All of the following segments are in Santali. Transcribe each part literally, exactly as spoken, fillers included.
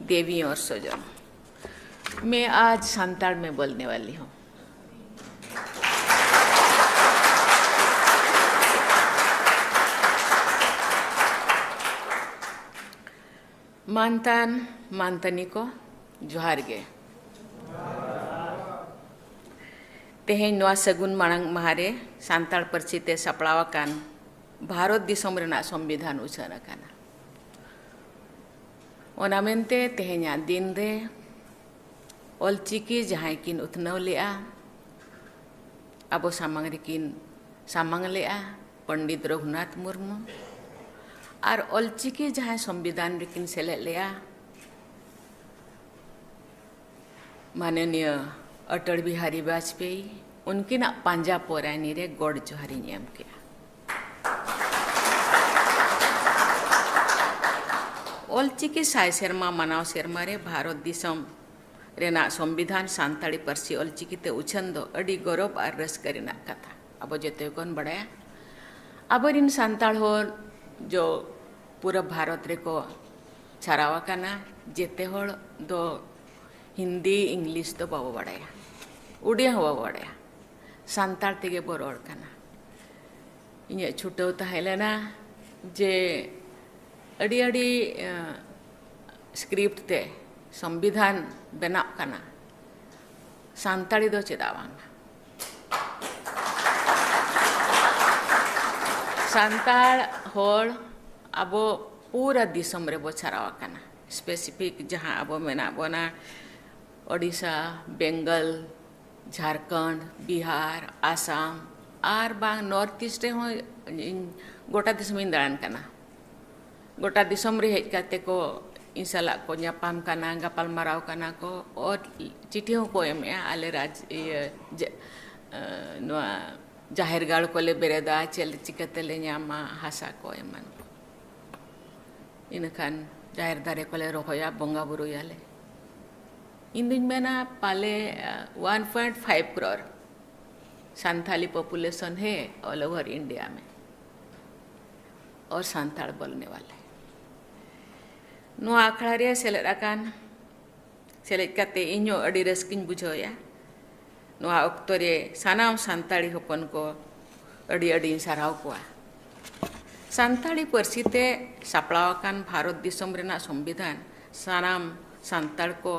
देवी और स्वजन, मैं आज संताल में बोलने वाली हूँ। ᱢᱟᱱᱛᱟᱱ ᱢᱟᱱᱛᱟᱱᱤ ᱠᱚ, ᱡᱚᱦᱟᱨ ᱜᱮ᱾ ᱛᱮᱦᱮᱧ ᱱᱚᱣᱟ ᱥᱟᱹᱜᱩᱱ ᱢᱟᱲᱟᱝ ᱢᱟᱦᱟ ᱨᱮ ᱥᱟᱱᱛᱟᱲ ᱯᱟᱹᱨᱥᱤ ᱛᱮ ᱥᱟᱯᱲᱟᱣ ᱟᱠᱟᱱ ᱵᱷᱟᱨᱚᱛ ᱫᱤᱥᱚᱢ ᱨᱮᱱᱟᱜ ᱥᱚᱝᱵᱤᱫᱷᱟᱱ ᱩᱪᱷᱟᱹᱱ ᱟᱠᱟᱱᱟ᱾ ᱚᱱᱟ ᱢᱮᱱᱛᱮ ᱛᱮᱦᱮᱧᱟᱜ ᱫᱤᱱ ᱨᱮ ᱚᱞᱪᱤᱠᱤ ᱡᱟᱦᱟᱸᱭ ᱠᱤᱱ ᱩᱛᱱᱟᱹᱣ ᱞᱮᱫᱼᱟ, ᱟᱵᱚ ᱥᱟᱢᱟᱝ ᱨᱮᱠᱤᱱ ᱥᱟᱢᱟᱝ ᱞᱮᱫᱼᱟ, ᱯᱚᱱᱰᱤᱛ ᱨᱚᱜᱷᱩᱱᱟᱛᱷ ᱢᱩᱨᱢᱩ, ᱟᱨ ᱚᱞᱪᱤᱠᱤ ᱡᱟᱦᱟᱸᱭ ᱥᱚᱝᱵᱤᱫᱷᱟᱱ ᱨᱮᱠᱤᱱ ᱥᱮᱞᱮᱫ ᱞᱮᱫᱼᱟ, ᱢᱟᱱᱚᱱᱤᱭᱚ ᱚᱴᱚᱞ ᱵᱤᱦᱟᱨᱤ ᱵᱟᱡᱽᱯᱮᱭᱤ, ᱩᱱᱠᱤᱱᱟᱜ ᱯᱟᱸᱡᱟ ᱯᱚᱨᱟᱭᱱᱤ ᱨᱮ ᱜᱚᱰ ᱡᱚᱦᱟᱨᱤᱧ ᱮᱢ ᱠᱮᱫᱼᱟ᱾ ᱚᱞᱪᱤᱠᱤ ᱥᱟᱭ ᱥᱮᱨᱢᱟ ᱢᱟᱱᱟᱣ ᱥᱮᱨᱢᱟ ᱨᱮ ᱵᱷᱟᱨᱚᱛ ᱫᱤᱥᱚᱢ ᱨᱮᱱᱟᱜ ᱥᱚᱝᱵᱤᱫᱷᱟᱱ ᱥᱟᱱᱛᱟᱲᱤ ᱯᱟᱹᱨᱥᱤ ᱚᱞᱪᱤᱠᱤ ᱛᱮ ᱩᱪᱷᱟᱹᱱ ᱫᱚ ᱟᱹᱰᱤ ᱜᱚᱨᱚᱵᱽ ᱟᱨ ᱨᱟᱹᱥᱠᱟᱹ ᱨᱮᱱᱟᱜ ᱠᱟᱛᱷᱟ᱾ ᱟᱵᱚ ᱡᱚᱛᱚ ᱜᱮᱵᱚᱱ ᱵᱟᱲᱟᱭᱟ, ᱟᱵᱚᱨᱤᱱ ᱥᱟᱱᱛᱟᱲ ᱦᱚᱲ ᱡᱚ ᱯᱩᱨᱟᱹ ᱵᱷᱟᱨᱚᱛ ᱨᱮᱠᱚ ᱪᱷᱟᱨᱟᱣ ᱟᱠᱟᱱᱟ᱾ ᱡᱮᱛᱮ ᱦᱚᱲ ᱫᱚ ᱦᱤᱱᱫᱤ, ᱤᱝᱞᱤᱥ ᱫᱚ ᱵᱟᱵᱚ ᱵᱟᱲᱟᱭᱟ, ᱩᱰᱤᱭᱟ ᱦᱚᱸ ᱵᱟᱵᱚ ᱵᱟᱲᱟᱭᱟ, ᱥᱟᱱᱛᱟᱲ ᱛᱮᱜᱮ ᱵᱚ ᱨᱚᱲ ᱠᱟᱱᱟ᱾ ᱤᱧᱟᱹᱜ ᱪᱷᱩᱴᱟᱹᱣ ᱛᱟᱦᱮᱸ ᱞᱮᱱᱟ ᱡᱮ ᱟᱹᱰᱤ ᱟᱹᱰᱤ, ᱮᱸ, script ᱛᱮ ᱥᱚᱝᱵᱤᱫᱷᱟᱱ ᱵᱮᱱᱟᱜ ᱠᱟᱱᱟ, ᱥᱟᱱᱛᱟᱲᱤ ᱫᱚ ᱪᱮᱫᱟᱜ ᱵᱟᱝ? ᱥᱟᱱᱛᱟᱲ ᱦᱚᱲ ᱟᱵᱚ ᱯᱩᱨᱟᱹ ᱫᱤᱥᱚᱢ ᱨᱮᱵᱚ ᱪᱷᱟᱨᱟᱣ ᱟᱠᱟᱱᱟ᱾ Specific ᱡᱟᱦᱟᱸ ᱟᱵᱚ ᱢᱮᱱᱟᱜ ᱵᱚᱱᱟ, ᱳᱰᱤᱥᱟ, ᱵᱮᱝᱜᱚᱞ, ᱡᱷᱟᱲᱠᱷᱚᱸᱰ, ᱵᱤᱦᱟᱨ, ᱟᱥᱟᱢ, ᱟᱨ ᱵᱟᱝ North East ᱨᱮᱦᱚᱸ ᱤᱧ ᱜᱚᱴᱟ ᱫᱤᱥᱚᱢᱤᱧ ᱫᱟᱬᱟᱱ ᱠᱟᱱᱟ᱾ ᱜᱚᱴᱟ ᱫᱤᱥᱚᱢ ᱨᱮ ᱦᱮᱡ ᱠᱟᱛᱮ ᱠᱚ ᱤᱧ ᱥᱟᱞᱟᱜ ᱠᱚ ᱧᱟᱯᱟᱢ ᱠᱟᱱᱟ, ᱜᱟᱯᱟᱞ ᱢᱟᱨᱟᱣ ᱠᱟᱱᱟ ᱠᱚ, ᱟᱨ ᱪᱤᱴᱷᱤ ᱦᱚᱸᱠᱚ ᱮᱢᱮᱜᱼᱟ, ᱟᱞᱮ ᱨᱟᱡᱽ, ᱤᱭᱟᱹ, ᱡᱮ, ᱮ, ᱱᱚᱣᱟ ᱡᱟᱦᱮᱨ ᱜᱟᱲ ᱠᱚᱞᱮ ᱵᱮᱨᱮᱫᱟ, ᱪᱮᱫ, ᱪᱤᱠᱟᱹ ᱛᱮᱞᱮ ᱧᱟᱢᱟ ᱦᱟᱥᱟ ᱠᱚ ᱮᱢᱟᱱ ᱠᱚ᱾ ᱤᱱᱟᱹᱠᱷᱟᱱ ᱡᱟᱦᱮᱨ ᱫᱟᱨᱮ ᱠᱚᱞᱮ ᱨᱚᱦᱚᱭᱟ, ᱵᱚᱸᱜᱟ ᱵᱩᱨᱩᱭᱟᱞᱮ᱾ ᱤᱧ ᱫᱩᱧ ᱢᱮᱱᱟ ᱯᱟᱞᱮ, ᱮ, one point five crore Santali population ᱦᱮ all over India ᱢᱮ, ᱚᱨ ᱥᱟᱱᱛᱟᱲ ᱵᱚᱞᱱᱮ ᱣᱟᱞᱮ᱾ ᱱᱚᱣᱟ ᱟᱠᱷᱲᱟ ᱨᱮ ᱥᱮᱞᱮᱫ ᱟᱠᱟᱱ, ᱥᱮᱞᱮᱫ ᱠᱟᱛᱮ ᱤᱧ ᱦᱚᱸ ᱟᱹᱰᱤ ᱨᱟᱹᱥᱠᱟᱹᱧ ᱵᱩᱡᱷᱟᱹᱣᱮᱫᱼᱟ᱾ ᱱᱚᱣᱟ ᱚᱠᱛᱚ ᱨᱮ ᱥᱟᱱᱟᱢ ᱥᱟᱱᱛᱟᱲᱤ ᱦᱚᱯᱚᱱ ᱠᱚ ᱟᱹᱰᱤ ᱟᱹᱰᱤᱧ ᱥᱟᱨᱦᱟᱣ ᱠᱚᱣᱟ᱾ ᱥᱟᱱᱛᱟᱲᱤ ᱯᱟᱹᱨᱥᱤ ᱛᱮ ᱥᱟᱯᱲᱟᱣ ᱟᱠᱟᱱ ᱵᱷᱟᱨᱚᱛ ᱫᱤᱥᱚᱢ ᱨᱮᱱᱟᱜ ᱥᱚᱝᱵᱤᱫᱷᱟᱱ ᱥᱟᱱᱟᱢ ᱥᱟᱱᱛᱟᱲ ᱠᱚ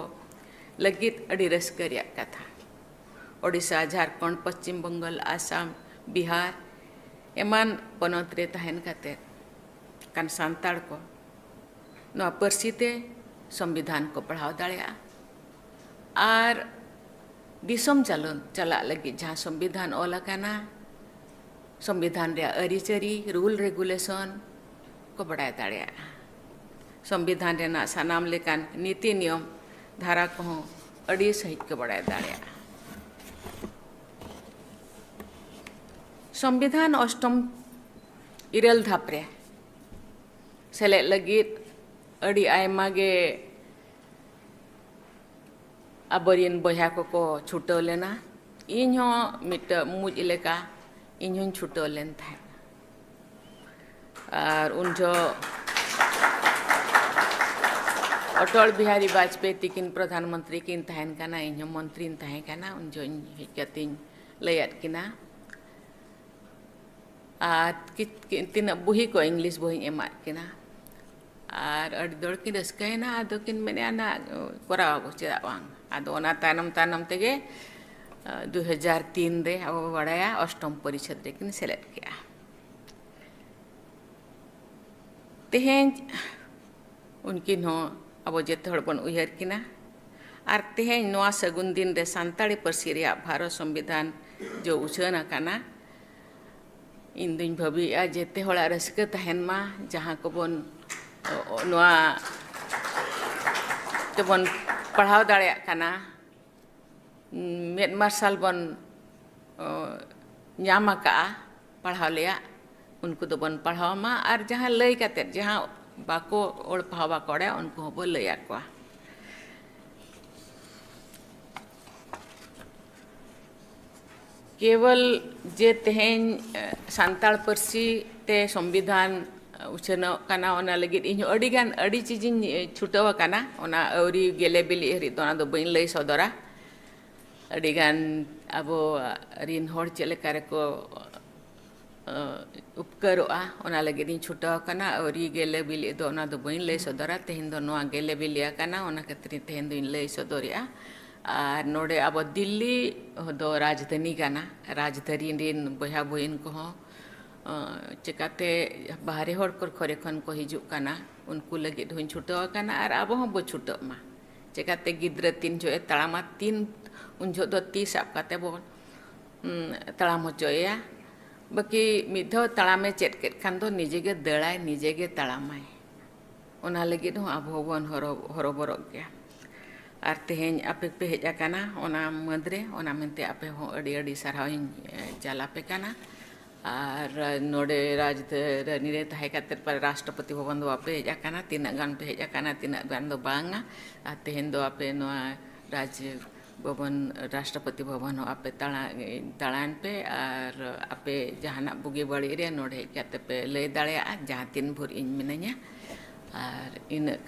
ᱞᱟᱹᱜᱤᱫ ᱟᱹᱰᱤ ᱨᱟᱹᱥᱠᱟᱹ ᱨᱮᱭᱟᱜ ᱠᱟᱛᱷᱟ᱾ ᱳᱰᱤᱥᱟ, ᱡᱷᱟᱲᱠᱷᱚᱸᱰ, ᱯᱚᱥᱪᱤᱢ ᱵᱚᱝᱜᱚᱞ, ᱟᱥᱟᱢ, ᱵᱤᱦᱟᱨ ᱮᱢᱟᱱ ᱯᱚᱱᱚᱛ ᱨᱮ ᱛᱟᱦᱮᱱ ᱠᱟᱛᱮ ᱠᱟᱱ ᱥᱟᱱᱛᱟᱲ ᱠᱚ ᱱᱚᱣᱟ ᱯᱟᱹᱨᱥᱤ ᱛᱮ ᱥᱚᱝᱵᱤᱫᱷᱟᱱ ᱠᱚ ᱯᱟᱲᱦᱟᱣ ᱫᱟᱲᱮᱭᱟᱜᱼᱟ᱾ ᱟᱨ ᱫᱤᱥᱚᱢ ᱪᱟᱞᱚᱱ ᱪᱟᱞᱟᱜ ᱞᱟᱹᱜᱤᱫ ᱡᱟᱦᱟᱸ ᱥᱚᱝᱵᱤᱫᱷᱟᱱ ᱚᱞ ᱟᱠᱟᱱᱟ, ᱥᱚᱝᱵᱤᱫᱷᱟᱱ ᱨᱮᱭᱟᱜ ᱟᱹᱨᱤᱪᱟᱹᱞᱤ, ᱨᱩᱞ ᱨᱮᱜᱩᱞᱮᱥᱚᱱ ᱠᱚ ᱵᱟᱰᱟᱭ ᱫᱟᱲᱮᱭᱟᱜᱼᱟ᱾ ᱥᱚᱝᱵᱤᱫᱷᱟᱱ ᱨᱮᱱᱟᱜ ᱥᱟᱱᱟᱢ ᱞᱮᱠᱟᱱ ᱱᱤᱛᱤ ᱱᱤᱭᱚᱢ ᱫᱷᱟᱨᱟ ᱠᱚᱦᱚᱸ ᱟᱹᱰᱤ ᱥᱟᱺᱦᱤᱡ ᱠᱚ ᱵᱟᱰᱟᱭ ᱫᱟᱲᱮᱭᱟᱜᱼᱟ᱾ ᱥᱚᱝᱵᱤᱫᱷᱟᱱ ᱚᱥᱴᱚᱢ ᱤᱨᱟᱹᱞ ᱫᱷᱟᱯ ᱨᱮ ᱥᱮᱞᱮᱫ ᱞᱟᱹᱜᱤᱫ ᱟᱹᱰᱤ ᱟᱭᱢᱟ ᱜᱮ ᱟᱵᱚᱨᱮᱱ ᱵᱚᱭᱦᱟ ᱠᱚᱠᱚ ᱪᱷᱩᱴᱟᱹᱣ ᱞᱮᱱᱟ᱾ ᱤᱧ ᱦᱚᱸ ᱢᱤᱫᱴᱟᱹᱝ ᱢᱩᱡ ᱞᱮᱠᱟ ᱤᱧ ᱦᱚᱸᱧ ᱪᱷᱩᱴᱟᱹᱣ ᱞᱮᱱ ᱛᱟᱦᱮᱸᱫ᱾ ᱟᱨ ᱩᱱ ᱡᱚᱦᱚᱜ ᱚᱴᱚᱞ ᱵᱤᱦᱟᱨᱤ ᱵᱟᱡᱽᱯᱮᱭᱤ ᱛᱤᱠᱤᱱ ᱯᱨᱚᱫᱷᱟᱱ ᱢᱚᱱᱛᱨᱤ ᱠᱤᱱ ᱛᱟᱦᱮᱱ ᱠᱟᱱᱟ, ᱤᱧ ᱦᱚᱸ ᱢᱚᱱᱛᱨᱤᱧ ᱛᱟᱦᱮᱸ ᱠᱟᱱᱟ᱾ ᱩᱱ ᱡᱚᱦᱚᱜ ᱤᱧ ᱦᱮᱡ ᱠᱟᱛᱮᱧ ᱞᱟᱹᱭᱟᱫ ᱠᱤᱱᱟ᱾ ᱟᱨ ᱠᱤ-, ᱠᱤ-, ᱛᱤᱱᱟᱹᱜ ᱵᱩᱦᱤ ᱠᱚ ᱤᱝᱞᱤᱥ ᱵᱩᱦᱤᱧ ᱮᱢᱟᱫ ᱠᱤᱱᱟ᱾ ᱟᱨ ᱟᱹᱰᱤ ᱡᱳᱨ ᱠᱤᱱ ᱨᱟᱹᱥᱠᱟᱹᱭᱮᱱᱟ᱾ ᱟᱫᱚ ᱠᱤᱱ ᱢᱮᱱᱮᱫᱼᱟ, "ᱱᱟ, ᱠᱚᱨᱟᱣ ᱟᱵᱚ, ᱪᱮᱫᱟᱜ ᱵᱟᱝ?" ᱟᱫᱚ ᱚᱱᱟ ᱛᱟᱭᱱᱚᱢ ᱛᱟᱭᱱᱚᱢ ᱛᱮᱜᱮ, ᱟ, ᱫᱩ ᱦᱟᱡᱟᱨ ᱛᱤᱱ ᱨᱮ ᱟᱵᱚ ᱵᱚ ᱵᱟᱲᱟᱭᱟ ᱚᱥᱴᱚᱢ ᱯᱚᱨᱤᱪᱷᱮᱫ ᱨᱮᱠᱤᱱ ᱥᱮᱞᱮᱫ ᱠᱮᱜᱼᱟ᱾ ᱛᱮᱦᱮᱧ ᱩᱱᱠᱤᱱ ᱦᱚᱸ ᱟᱵᱚ ᱡᱮᱛᱮ ᱦᱚᱲ ᱵᱚᱱ ᱩᱭᱦᱟᱹᱨ ᱠᱤᱱᱟ᱾ ᱟᱨ ᱛᱮᱦᱮᱧ ᱱᱚᱣᱟ ᱥᱟᱹᱜᱩᱱ ᱫᱤᱱ ᱨᱮ ᱥᱟᱱᱛᱟᱲᱤ ᱯᱟᱹᱨᱥᱤ ᱨᱮᱭᱟᱜ ᱵᱷᱟᱨᱚᱛ ᱥᱚᱝᱵᱤᱫᱷᱟᱱ ᱡᱚ ᱩᱪᱷᱟᱹᱱ ᱟᱠᱟᱱᱟ᱾ ᱤᱧ ᱫᱩᱧ ᱵᱷᱟᱹᱵᱤᱭᱮᱫᱼᱟ ᱡᱮᱛᱮ ᱦᱚᱲᱟᱜ ᱨᱟᱹᱥᱠᱟᱹ ᱛᱟᱦᱮᱱ ᱢᱟ, ᱡᱟᱦᱟᱸ ᱠᱚᱵᱚᱱ, ᱚ, ᱚ, ᱱᱚᱣᱟ ᱛᱮᱵᱚᱱ ᱯᱟᱲᱦᱟᱣ ᱫᱟᱲᱮᱭᱟᱜ ᱠᱟᱱᱟ, ᱢᱮᱫ ᱢᱟᱨᱥᱟᱞ ᱵᱚᱱ, ᱚ, ᱧᱟᱢ ᱟᱠᱟᱫᱼᱟ ᱯᱟᱲᱦᱟᱣ ᱞᱮᱭᱟᱜ, ᱩᱱᱠᱩ ᱫᱚᱵᱚᱱ ᱯᱟᱲᱦᱟᱣ ᱢᱟ᱾ ᱟᱨ ᱡᱟᱦᱟᱸ ᱞᱟᱹᱭ ᱠᱟᱛᱮᱫ, ᱡᱟᱦᱟᱸ ᱵᱟᱠᱚ ᱚᱞ ᱯᱟᱲᱦᱟᱣ ᱵᱟᱠᱚ ᱵᱟᱲᱟᱭᱟ, ᱩᱱᱠᱩ ᱦᱚᱸᱵᱚ ᱞᱟᱹᱭ ᱟᱠᱚᱣᱟ᱾ ᱠᱮᱵᱚᱞ ᱡᱮ ᱛᱮᱦᱮᱧ, ᱮ, ᱥᱟᱱᱛᱟᱲ ᱯᱟᱹᱨᱥᱤ ᱛᱮ ᱥᱚᱝᱵᱤᱫᱷᱟᱱ, ᱮ, ᱩᱪᱷᱟᱹᱱᱚᱜ ᱠᱟᱱᱟ᱾ ᱚᱱᱟ ᱞᱟᱹᱜᱤᱫ ᱤᱧ ᱦᱚᱸ ᱟᱹᱰᱤ ᱜᱟᱱ, ᱟᱹᱰᱤ ᱪᱤᱡᱤᱧ ᱪᱷᱩᱴᱟᱹᱣ ᱟᱠᱟᱱᱟ᱾ ᱚᱱᱟ ᱟᱹᱣᱨᱤ ᱜᱮᱞᱮ ᱵᱤᱞᱤᱜ ᱦᱟᱹᱨᱤᱡ ᱫᱚ ᱚᱱᱟ ᱫᱚ ᱵᱟᱹᱧ ᱞᱟᱹᱭ ᱥᱚᱫᱚᱨᱟ᱾ ᱟᱹᱰᱤ ᱜᱟᱱ ᱟᱵᱚ ᱨᱤᱱ ᱦᱚᱲ ᱪᱮᱫ ᱞᱮᱠᱟ ᱨᱮᱠᱚ, ᱟᱸ, ᱩᱯᱠᱟᱹᱨᱚᱜᱼᱟ, ᱚᱱᱟ ᱞᱟᱹᱜᱤᱫ ᱤᱧ ᱪᱷᱩᱴᱟᱹᱣ ᱟᱠᱟᱱᱟ᱾ ᱟᱹᱣᱨᱤ ᱜᱮᱞᱮ ᱵᱤᱞᱤᱜ ᱫᱚ ᱚᱱᱟ ᱫᱚ ᱵᱟᱹᱧ ᱞᱟᱹᱭ ᱥᱚᱫᱚᱨᱟ᱾ ᱛᱮᱦᱮᱧ ᱫᱚ ᱱᱚᱣᱟ ᱜᱮᱞᱮ ᱵᱤᱞᱤ ᱟᱠᱟᱱᱟ, ᱚᱱᱟ ᱠᱷᱟᱹᱛᱤᱨ ᱛᱮᱦᱮᱧ ᱫᱚᱧ ᱞᱟᱹᱭ ᱥᱚᱫᱚᱨᱮᱜᱼᱟ᱾ ᱟᱨ ᱱᱚᱰᱮ ᱟᱵᱚ ᱫᱤᱞᱞᱤ ᱫᱚ ᱨᱟᱡᱽᱫᱷᱟᱱᱤ ᱠᱟᱱᱟ᱾ ᱨᱟᱡᱽᱫᱷᱟᱱᱤ ᱨᱤᱱ ᱵᱚᱭᱦᱟ ᱵᱩᱦᱤᱱ ᱠᱚᱦᱚᱸ, ᱟᱸ, ᱪᱮᱠᱟᱛᱮ ᱵᱟᱦᱨᱮ ᱦᱚᱲ ᱠᱚ ᱠᱚᱨᱮ ᱠᱷᱚᱱ ᱠᱚ ᱦᱤᱡᱩᱜ ᱠᱟᱱᱟ, ᱩᱱᱠᱩ ᱞᱟᱹᱜᱤᱫ ᱦᱚᱸᱧ ᱪᱷᱩᱴᱟᱹᱣ ᱟᱠᱟᱱᱟ ᱟᱨ ᱟᱵᱚ ᱦᱚᱸ ᱵᱚ ᱪᱷᱩᱴᱟᱹᱜ ᱢᱟ᱾ ᱪᱮᱠᱟᱛᱮ ᱜᱤᱫᱽᱨᱟᱹ ᱛᱤᱱ ᱡᱚᱦᱚᱜ ᱮ ᱛᱟᱲᱟᱢᱟ, ᱛᱤᱱ ᱩᱱ ᱡᱚᱦᱚᱜ ᱫᱚ ᱛᱤ ᱥᱟᱵ ᱠᱟᱛᱮ ᱵᱚᱱ, ᱩᱸ, ᱛᱟᱲᱟᱢ ᱦᱚᱪᱚᱭᱮᱭᱟ᱾ ᱵᱟᱹᱠᱤ ᱢᱤᱫ ᱫᱷᱟᱣ ᱛᱟᱲᱟᱢᱮ ᱪᱮᱫ ᱠᱮᱫ ᱠᱷᱟᱱ ᱫᱚ ᱱᱤᱡᱮ ᱜᱮ ᱫᱟᱹᱲᱟᱭ, ᱱᱤᱡᱮ ᱜᱮ ᱛᱟᱲᱟᱢᱟᱭ᱾ ᱚᱱᱟ ᱞᱟᱹᱜᱤᱫ ᱦᱚᱸ ᱟᱵᱚ ᱦᱚᱸᱵᱚᱱ ᱦᱚᱨᱚ-, ᱦᱚᱨᱚᱵᱚᱨᱚᱜ ᱜᱮᱭᱟ᱾ ᱟᱨ ᱛᱮᱦᱮᱧ ᱟᱯᱮ ᱯᱮ ᱦᱮᱡ ᱟᱠᱟᱱᱟ ᱚᱱᱟ ᱢᱟᱹᱫᱽ ᱨᱮ, ᱚᱱᱟ ᱢᱮᱱᱛᱮ ᱟᱯᱮ ᱦᱚᱸ ᱟᱹᱰᱤ ᱟᱹᱰᱤ ᱥᱟᱨᱦᱟᱣ ᱤᱧ, ᱮ, ᱪᱟᱞ ᱟᱯᱮ ᱠᱟᱱᱟ᱾ ᱟᱨ ᱱᱚᱰᱮ ᱨᱟᱡᱽᱫᱷᱟᱱᱤ ᱨᱮ ᱛᱟᱦᱮᱸ ᱠᱟᱛᱮ ᱯᱟᱞᱮ ᱨᱟᱥᱴᱨᱚᱯᱚᱛᱤ ᱵᱷᱚᱵᱚᱱ ᱫᱚ ᱵᱟᱯᱮ ᱦᱮᱡ ᱟᱠᱟᱱᱟ, ᱛᱤᱱᱟᱹᱜ ᱜᱟᱱ ᱯᱮ ᱦᱮᱡ ᱟᱠᱟᱱᱟ, ᱛᱤᱱᱟᱹᱜ ᱜᱟᱱ ᱫᱚ ᱵᱟᱝᱟ᱾ ᱟᱨ ᱛᱮᱦᱮᱧ ᱫᱚ ᱟᱯᱮ ᱱᱚᱣᱟ ᱨᱟᱡᱽ ᱵᱷᱚᱵᱚᱱ, ᱨᱟᱥᱴᱨᱚᱯᱚᱛᱤ ᱵᱷᱚᱵᱚᱱ ᱦᱚᱸ ᱟᱯᱮ ᱫᱟᱬᱟ-, ᱫᱟᱬᱟᱱ ᱯᱮ ᱟᱨ ᱟᱯᱮ ᱡᱟᱦᱟᱱᱟᱜ ᱵᱩᱜᱤ ᱵᱟᱹᱲᱤᱡ ᱨᱮ ᱱᱚᱰᱮ ᱦᱮᱡ ᱠᱟᱛᱮ ᱯᱮ ᱞᱟᱹᱭ ᱫᱟᱲᱮᱭᱟᱜᱼᱟ, ᱡᱟᱦᱟᱸ ᱛᱤᱱ ᱵᱷᱳᱨ ᱤᱧ ᱢᱤᱱᱟᱹᱧᱟ᱾ ᱟᱨ ᱤᱱᱟᱹᱜ